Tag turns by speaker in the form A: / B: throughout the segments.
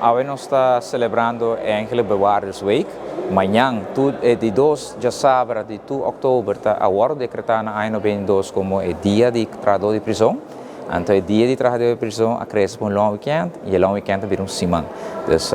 A: Awe nos ta celebrando eigenlijk Bewaardersweek. Mañan, di 2 diasabra di 2 october, ta a wordo decreta na aña 92 como e dia di trahador di prison. Anto e dia di trahador di prison a crece pa un long weekend y e long weekend a bira un siman. Dus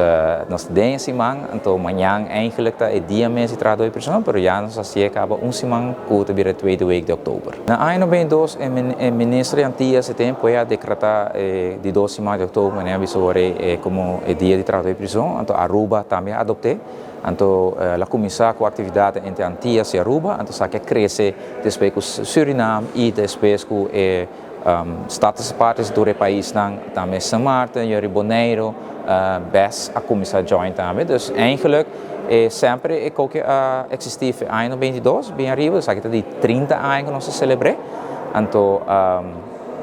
A: nos ta den e siman, anto mañan eigenlijk ta e dia mes di trahador di prison, pero ya nos a hacié caba un siman cu ta bira e tweede week di october. Na aña 92 e minister di Antillas e tempo ei a decreta e di dos siman di october, manera a bisa ora ei, como e dia di trahador di prison, anto Aruba tambe a adopte. Anto el a cuminsa cu actividad entre Antillas y Aruba, anto esaki a crece despues cu Surinam y despues cu e Status Aparte tur e paisnan, tambe Sint Maarten, Jori Bonaire, bes a cuminsa join tambe. Dus eigenlijk semper e koke a existi fe aña 92 bin ariba, esaki ta di 30 aña cu nos a celebre. Anto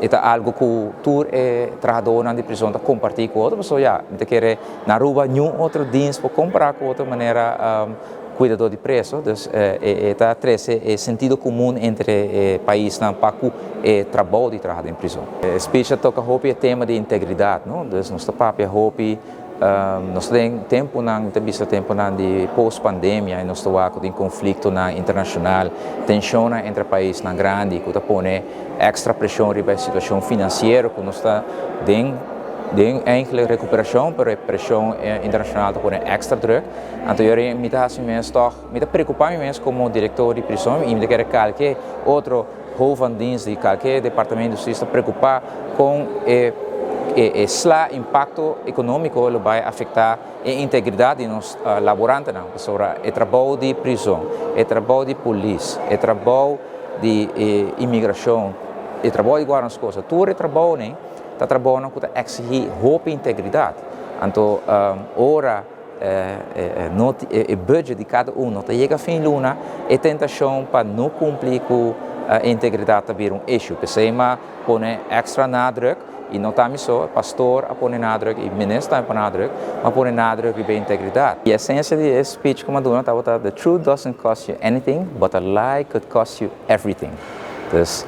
A: e ta algo cu tur e trahadornan di prison ta comparti cu otro, pasobra ya, mi ta kere na Aruba niun otro dienst por compara cu otro manera cuidador di preso, dus e ta trece e sentido comun entre e paisnan pa cu e trabou di traha den prison. E speech a toca hopi e tema di integridad, no? Dus nos ta papia hopi, nos ta den temponan, ta bisa temponan di post pandemia y nos ta wak cu tin conflictonan internacional, tensionnan entre paisnan grandi cu ta pone extra presion riba e situacion financiero cu nos ta den eigenlijk recuperacion, pero e presion internacional ta pone extra druk. Anto yo mi ta hasi mes toch, mi ta preocupa mi mes como director di prison y mi ta kere calke otro hoofd van dienst di calke departamento di justicia ta preocupa con e sla impacto economico lo bay afecta e integridad di nos laborantenan. Pasobra e trabou di prison, e trabou di polis, e trabou di inmigracion, e trabou di guarda cosas, tur e trabou ne, ta trabou ku ta exigi hopi integridad. Anto ora no, e budget di cada un no ta yega fin luna, e tentacion pa no cumpli cu integridad ta bira un issue. Pesey m'a pone extra nadruk y no ta mi so, pastoor a pone nadruk y minister a pone nadruk, m'a pone nadruk riba integridad. E esencia di e speech cu m'a duna tabata: "The truth doesn't cost you anything, but a lie could cost you everything." Dus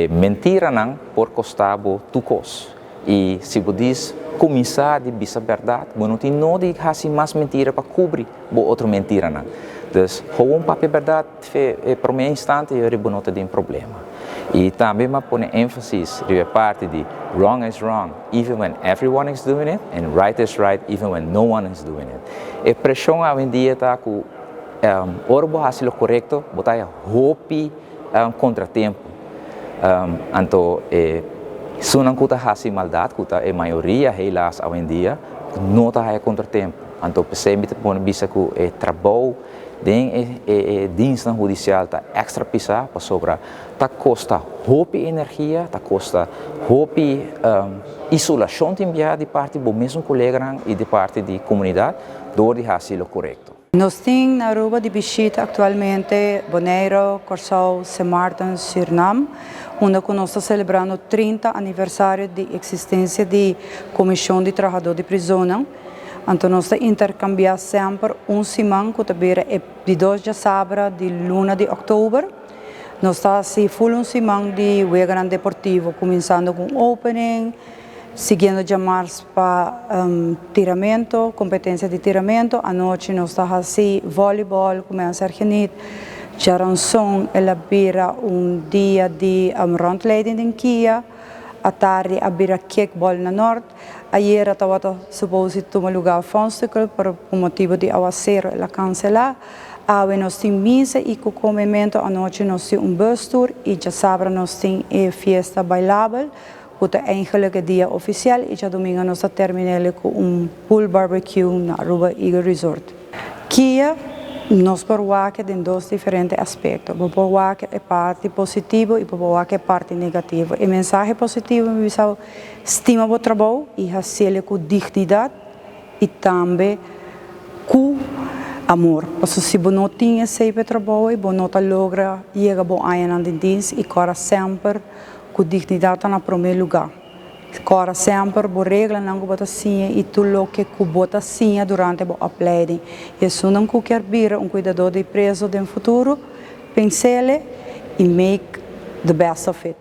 A: mentiranan por costa bo tur cos. Y si bo cuminsa di bisa berdad, bo no tin nodi hasi mas mentira pa cubri bo otro mentiranan. Dus gewoon papia berdad fe prome instante y bo no tin problema. Y tambe m'a pone enfasis riba parti di "wrong is wrong even when everyone is doing it and right is right even when no one is doing it". E presion awendia ta cu ora bo hasi lo corecto, bo ta hopi contratempo. Anto esunnan cu ta hasi maldad, cu ta e mayoria helaas awendia, no ta haya contratempo. Anto pesey mi ta pone bisa cu e trabou den e dienst hudicial ta extra pisa, pasobra ta costa hopi energia, ta costa hopi isolacion tambe di parti di mes coleganan y di parti di comunidad, door di hasi lo corecto.
B: Nos tin na Aruba di bishita actualmente Bonaire, Corsou, Sint Maarten, Suriname, unda nos ta celebrando 30 aniversario di existencia di Comision di Trahador di Prison. Anto nos ta intercambia semper un siman cu ta bira di 2 diasabra di luna di october. Nos ta hasi full un siman di wega deportivo, cuminsando cu opening, siguiendo diamars pa tiramento, competencia di tiramento. Anochi nos ta hasi voleibol, cuminsa geniet. Diaranson el a bira un dia di rondleiding den KIA. Atardi a bira kickball na Noord. Ayera tabata supposed tuma lugar Fonstical, pero pa motibo di awacero el a cancela. Awe nos tin misa y cu comemento, anochi nos tin un bus tour y diasabra nos tin e fiesta bailabel, cu ta eigenlijk e dia oficial, y diadomingo nos ta termina cu un pool barbecue na Aruba Eagle Resort. KIA nos por wak den dos diferente aspecto. Bo por wak e parti positivo y por wak e parti negativo. E mensahe positivo mi bisa stima bo trabou y hasi'e cu dignidad y tambe cu amor. Pasobra si bo no tin esey pa trabou, bo no ta logra yega bo añanan den dienst y corda semper cu dignidad ta na prome lugar. Corda semper bo reglanan cu bo ta siña y tur loke cu bo ta siña durante e opleiding. Y esunnan cu kier bira un cuidador di preso den futuro, pens'e y make the best of it.